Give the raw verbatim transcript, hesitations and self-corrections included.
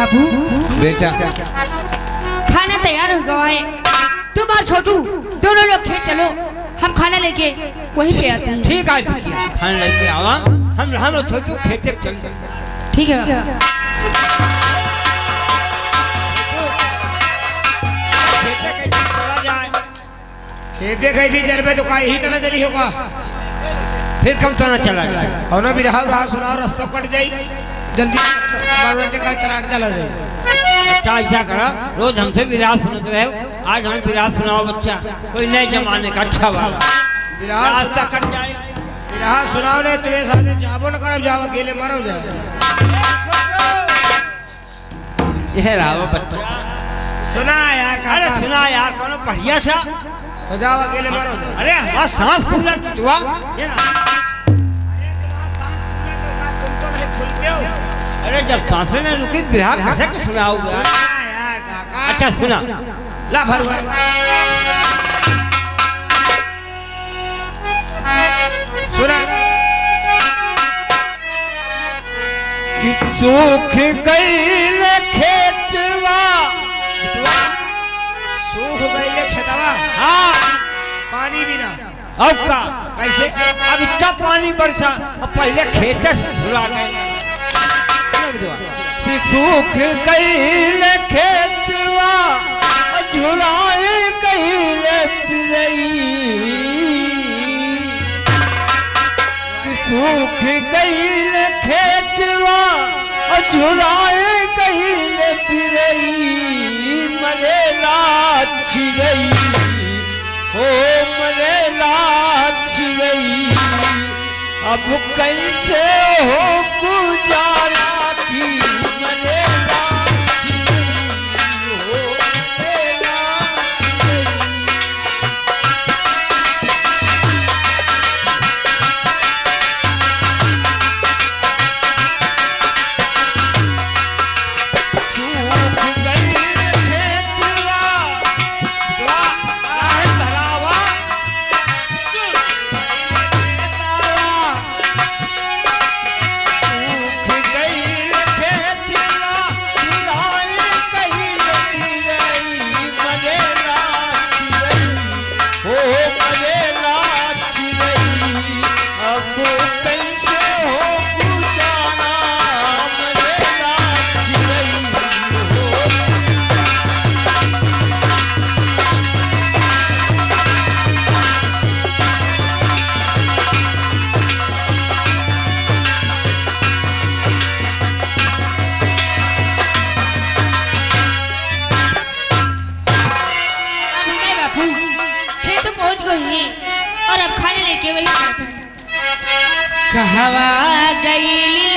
बाबू, बेटा। खाना तैयार हो गवा है। तुम और छोटू दोनों लोग खेत चलो, हम खाना लेके वहीं पे आते हैं। ठीक है बिटिया, खाना लेके आवा। हम, हम छोटू खेते चल। ठीक है बाबू। खेते के चला जाए। खेते कहीं भी जरबे तो का यही तरह जरी होगा। फिर कौन तरह चला जाए? कौनो बिरहा उरहा सुनाओ, रस्ता कट जाई। जल्दी मनोरंजन का चलाट चला जाई। अच्छा, ऐसा करा, रोज हमसे बिरहा सुनत रहे हो, आज हम बिरहा सुनाओ बच्चा, कोई नए जमाने का अच्छा वाला। बिरहा रास्ता सुना-, कट जाए। बिरहा सुनाओ ने, तुम्हें साथे जाबो न करब, जाओ अकेले मरो जाओ। यह रहा वो बच्चा। सुना यार, अरे काका। सुना यार, कौनो बढ़िया सा। हो जाओ, अकेले मरो। अरे, हमारा सांस फूला, दुआ, ये ना। अरे, तुम्हारा सांस फूला तो का, तुम तो नहीं फूलते हो। अरे, जब सांसें नहीं रुकी, बिरहा कैसे के सुनाओ यार? सुना यार, काका। अच्छा, सुना। ला भरुआ। सुना। कि सूख गइल खेतवा। सूख गइल खेतवा? हाँ। पानी बिना। अब का? कैसे? अब इतना पानी बरसा, अब पहले खेते से भुला गए। सुन बेटवा। कि सूख गइल खेतवा, झुराए गइल पिलई। सूख गइल खेतवा, झुराए गइल पिलई, मरेला चिरई, हो मरेला चिरई। अब कैसे हो गुजारा की मरेला चिरई, हो मरेला चिरई। अब मैं बापू खेत पहुंच गई है और अब खाने लेके वही जाते हैं। कहवा गइली